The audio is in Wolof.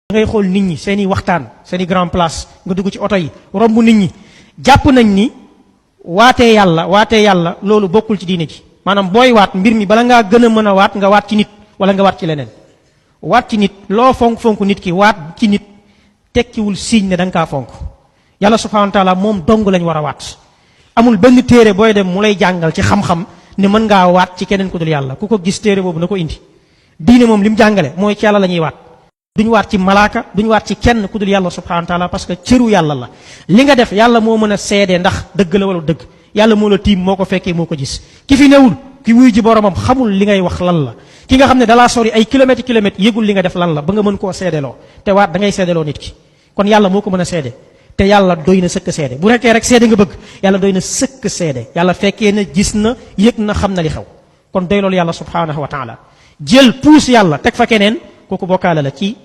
da ngay xool nit ñi seeni waxtaan seeni grand place nga dugg ci oto yi romb nit ñi jàpp nañ ni waatee yàlla loolu bokkul ci diine ji maanaam booy waat mbir mi bala ngaa gën a mën a waat nga waat ci nit wala nga waat ci leneen waat ci nit loo fonk nit ki waat ci nit tekkiwul signe ne da nga kaa fonk yàlla subhanahu wa taala moom dong lañ war a waat amul benn téere booy dem mu lay jàngal ci xam-xam ne mën ngaa waat ci keneen ku dul yàlla ku ko gis téere boobu na ko indi diine moom li mu jàngale mooy ci yàlla la ñuy waat duñu waat ci malaaka duñu waat ci kenn ku dul yàlla subhanahu wa taala parce que cëru yàlla la li nga def yàlla moo mën a seede ndax dëgg la wala dëgg yàlla moo la tiim moo ko fekkee moo ko gis ki fi newul ki wuy ji boromam xamul li ngay wax lan la ki nga xam ne dalaa sori ay kilomètres yëgul li nga def lan la ba nga mën koo seedeloo te waat da ngay seedeloo nit ki kon yàlla moo ko mën a seede te yàlla doy na sëkk seede bu nekkee rek seede nga bëgg yàlla doy na sëkk seede yàlla fekkee na gis na yëg na xam na li xew kon doy loolu yàlla subhanahu wa taala jël puus yàlla teg fa keneen kooku bokkaale la ci